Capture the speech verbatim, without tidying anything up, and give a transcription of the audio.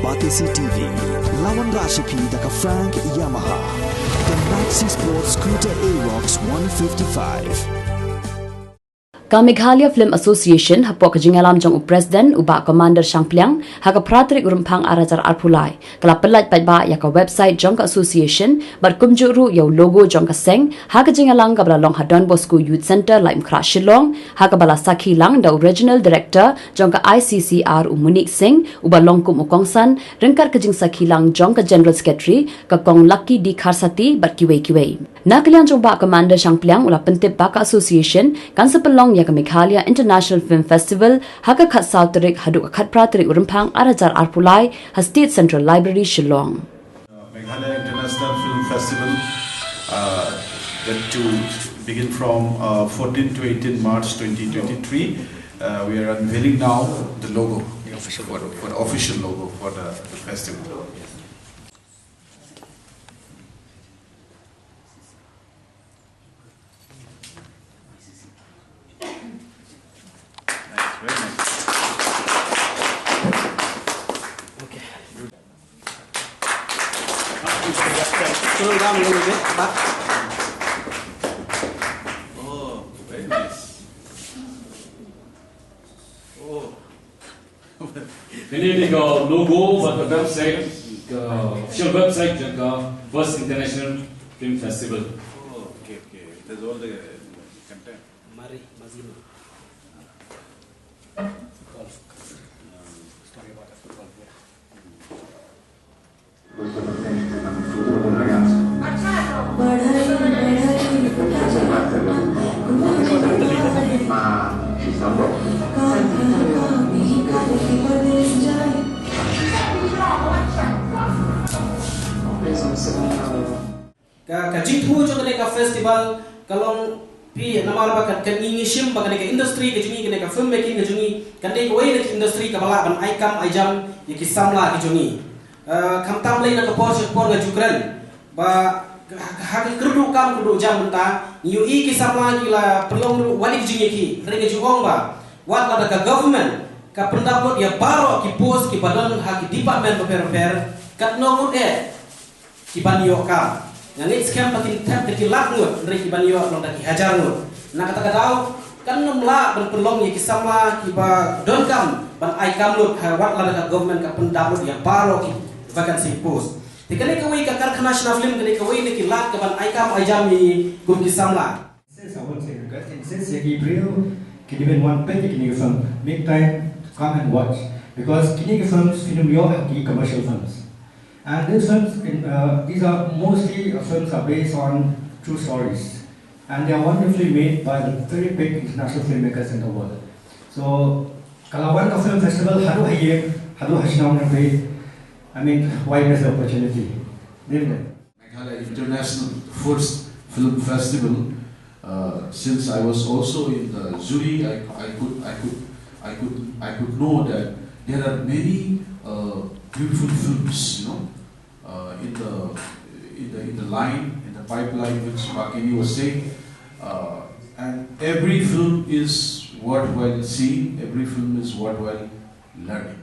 Batesi T V, la wanrah sha phi da ka Frank Yamaha. The Maxi Sport Scooter Aerox one fifty-five. Ka Meghalaya Film Association, hapoh ka jingïalam jong u President, u Bah Commander Shangpliang, ha ka phra tarik u Rymphang ar hajar arphew lai, ka la pynlait paidbah ïa ka website jong ka association, bad kumjuh ruh ïa u logo jong ka seng, ha ka jingïalang kaba la long ha Don Bosco Youth Centre, Laitumkhrah, Shillong, ha kaba la sakhi lang da u Regional Director jong ka I C C R, u Monique Singh, uba long kum u kongsan, ryngkat ka jingsakhi lang jong ka General Secretary, ka Kong Lucky D Kharsati, bad kiwei kiwei. Na ka liang jong u Bah Commander Shangpliang, u la pyntip ba ka association kan sa pynlong ïa ka Meghalaya International Film Festival ha ka khatsaw tarik haduh ka khatphra tarik u Rymphang ar hajar arphew lai ha State Central Library, Shillong. Uh, Meghalaya International Film Festival, uh, that to begin from, uh, fourteen to eighteen March twenty twenty-three. Uh, we are unveiling now the logo, the official for, logo, for the official logo for the, the festival. Nice, very nice. Okay. Scroll down a little bit, but oh, very nice. Oh. Kane ka logo bad ka website, ka official website jong ka First International Film Festival. Oh, okay, okay. It has all the content. Mari Mazino. Football. Story about a football player. Ka, ka jingthmu jong kane ka festival ka long phi namar ba ka, ka ngi ngi shim ba kane ka industry ka jong ngi, kane ka film making ka jong ngi, kan dei kawei na ki industry kaba lah ban ai kam ai jam ïa ki samla ki jong ngi. Eh, khamtam lei na ka por sha ka por nga ju kren ba ha, ha ka kyrduh kam kyrduh jam mynta ngi ïohi ki samla ki la pynlong ruh wat ïa ki jingïakhih. Hynrei nga ju ong ba wat lada ka government ka pyndap lut ïa baroh ki post kiba don ha ki department bapher bapher, katno ngut eh ki ban ïoh kam. Nga ngeit skhem ba kin thep da ki lak ngut, hynrei ki ban ïoh long da ki hajar ngut. Na kata ka daw kan nym lah ban pynlong ïa ki samla kiba donkam ban ai kam lut ha wat lada ka government ka pyndap lut ïa baroh ki vacancy post. Te kane kawei ka karkhana shna film, kane kawei na ki lad ka ban ai kam ai jam ïa ngi kum ki samla. Since I won't say regret, and since ïa ki briew ki dei ban wan peit ïa kine ki film, make time to come and watch, because kine ki films phin ym ïoh ha ki commercial films. And these films, in, uh, these are mostly, uh, films are based on true stories, and they are wonderfully made by the very big international filmmakers in the world. So ka la wan ka film festival haduh ha ïing, haduh ha shnong, I mean, why miss the opportunity? Isn't it? Meghalaya International, the first film festival. Uh, since I was also in the jury, I, I could, I could, I could, I could know that there are many, uh, beautiful films, you know, uh, in the, in the, in the line, in the pipeline, which Bah Kenny was saying. Uh, and every film is worthwhile seeing. Every film is worthwhile learning.